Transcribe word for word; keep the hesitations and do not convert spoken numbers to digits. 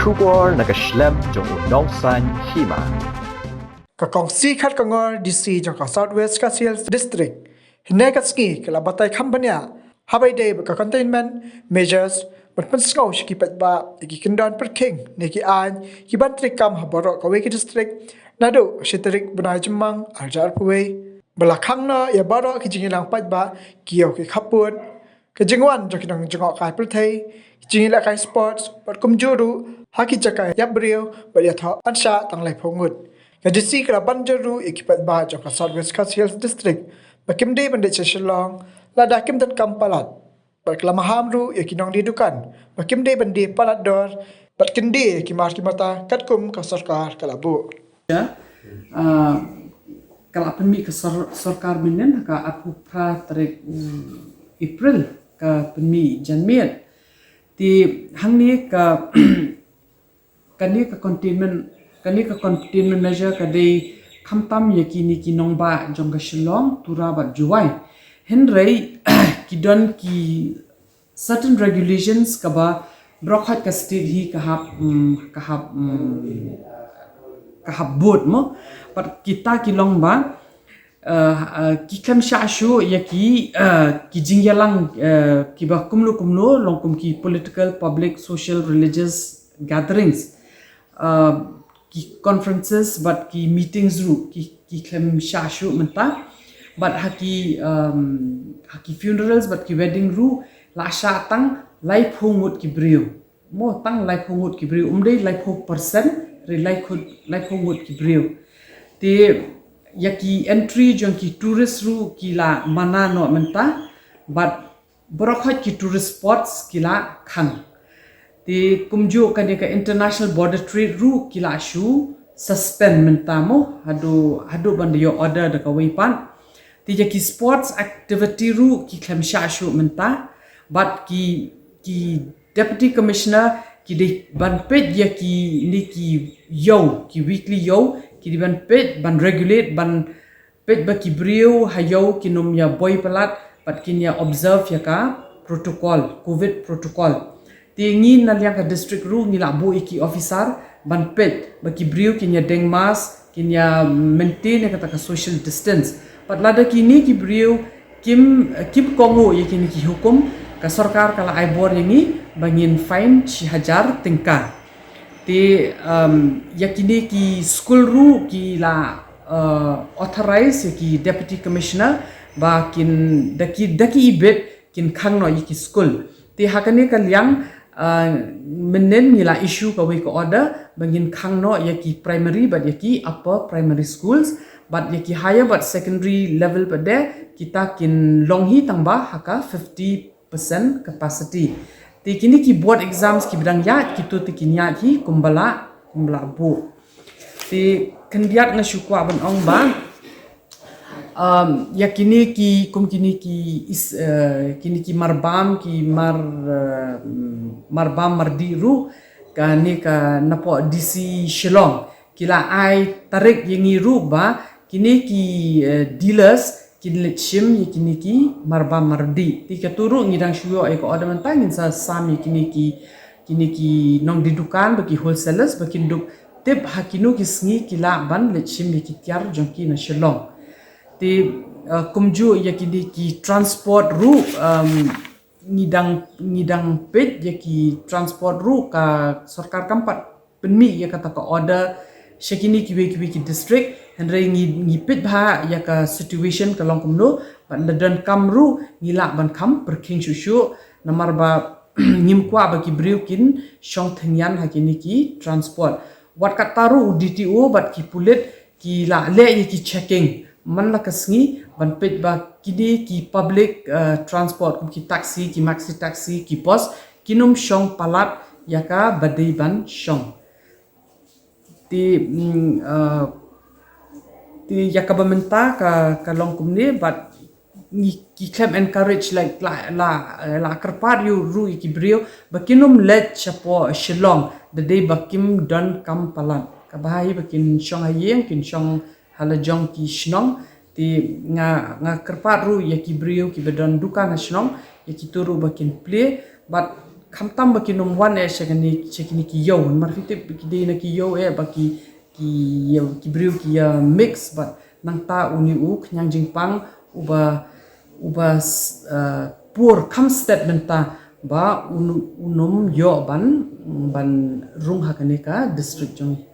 Khubor na ka shlem jong u nongsan hima. Ka kongsi khat kongor D C jong ka South West Khasi Hills District hynne ka sngi ka la batai kham bniah haba ïadei bad ka containment measures, ban pynsngew sha ki paidbah ïa ki kyndon pyrkhing ne ki aiñ kiban treikam ha baroh kawei ka district naduh ka shi tarik bnai Jymmang ar hajar arphew wei, ba la khang noh ïa baroh ki jingïalang paidbah, ki ïew ki khappud, ka jingwan jong ki nongjngohkai pyrthei, ki jingïalehkai sports bad kumjuh ruh ha ki jaka ïap briew bad ïathoh ban shah tang laiphew ngut. Ka D C ka la ban jur ruh ïa ki paidbah jong ka South West Khasi Hills District ba kim dei ban leit sha Shillong lada kim donkam palat, bad ka la maham ruh ïa ki nongdie dukan ba kim dei ban die palat dor bad kyndit ïa ki mar ki mata katkum ka sorkar ka la buh. Ah, ka la pynmih ka sor-, sorkar mynnin ha ka arphew phra tarik, mm, April ka pynmih janmiet. Te hangne ka, kane ka containment, kane ka containment measure ka dei khamtam ïa kine ki nongbah jong ka Shillong, Tura bad Jowai. Hynrei ki don ki certain regulations kaba baroh khoit ka state hi ka hap, mm, ka hap, mm, ka hap bud mo. Bad kita ki long ba, uh, uh, ki khlem shah shuh ïa ki, uh, ki jingïalang, uh, kiba kumno kumno long kum ki political, public, social, religious gatherings. Uh, ki conferences bad ki meetings ruh ki, ki khlem shah shuh mynta. Bad ha ki, um, ha ki funerals bad ki wedding ruh la shah tang laiphew ngut ki briew. Mo, tang laiphew ngut ki briew, um dei laiphew percent, hynrei laiphew, laiphew ngut ki briew. Te ïa ki entry jong ki tourist ruh ki la mana noh mynta. Bad baroh khoit ki tourist spots ki la khang. Te kumjuh kane ka international border trade ruh ki la shu suspend mynta mo, haduh, haduh ban da ïoh order da kawei pat. Te ïa ki sports activity ruh ki khlem shah shuh mynta. Bad ki, ki deputy commissioner ki dei ban peit ïa kine ki ïew, ki weekly ïew, ki dei ban peit, ban regulate, ban peit ba ki briew ha ïew kin ym ïa buh palat bad kin ïa observe ïa ka protocol, covid protocol. Te ngi na liang ka district ruh ngi la buh ïa ki officer ban peit ba ki briew kin ïa deng mask, kin ïa maintain ïa kata ka social distance. Bad lada kine ki briew kim, kim kohnguh ïa kine ki hukum, ka sorkar ka la ai bor ïa ngi ba ngin fine shi hajar tyngka. Te, um, ïa kine ki skul ruh ki la, uh, authorize ïa ki deputy commissioner ba kin da ki, da ki ibit kin khang noh ïa ki skul. Te ha kane ka liang, uh, mynnin ngi la issue kawei ka order ba ngin khang noh ïa ki primary bad ïa ki upper primary schools, bad ïa ki higher bad secondary level pat de kita kin long hi tang ba ha ka fifty percent capacity. Te kine ki board exams kiba dang ïaid, kito te kin ïaid hi kumba la, kumba la buh. Te khyndiat nga shu kwah ban ong ba, um, ïa kine ki, kum kine ki is, eh, kine ki marbam, ki mar, eh, marbam mardih ruh, kane ka napoh D C Shillong ki la ai tarik ïa ngi ruh ba kine ki, eh, dealers kin leit shim ïa kine ki marbam mardih. Te kato ruh ngi dang shu ïoh ïa ka order mynta, ngin sa sam ïa kine ki, kine ki nongdie dukan bad ki wholesalers ba kin dup tip ha kino ki sngi ki lah ban leit shim ïa ki tiar jong ki na Shillong. Te, eh, kumjuh ïa kine ki transport ruh, um, ngi dang, ngi dang peit ïa ki transport ruh, ka sorkar kam pat pynmih ïa kata ka order sha kine kiwei kiwei ki district, hynrei ngi, ngi peit bha ïa ka situation ka long kumno, bad lada donkam ruh ngi lah ban kham pyrkhing shuh shuh, namar ba ngim kwah ba ki briew kin shong thyngian ha kine ki transport. Wat kata ruh u D T O bad ki pulit ki la leh ïa ki checking man la ka sngi ban peit ba kine ki public, eh, transport kum ki taxi, ki maxi taxi, ki bus, kin ym shong palat ïa kaba dei ban shong. Te, mm, eh, te ïa kaba mynta ka, ka long kumne, bad ngi, ki khlem encourage, like, la, la, la kyrpad ïa ruh ïa ki briew ba kin ym leit shapoh Shillong da dei ba kim donkam palat. Kaba bha hi ba kin shong ha ïing, kin shong ha la jong ki shnong. Te nga, nga kyrpad ruh ïa ki briew kiba don dukan ha shnong, ïa kito ruh ba kin plie, bad khamtam ba kin ym wan eh sha kine, sha kine ki ïew, namar phi tip ki dei na ki ïew eh ba ki, ki ïew, ki briew ki ïa mix bad. Nangta une u khñiang jingpang uba, uba s-, eh, pur kham stet mynta ba un, un ym ïoh ban, ban rung ha kane ka district jong ngi.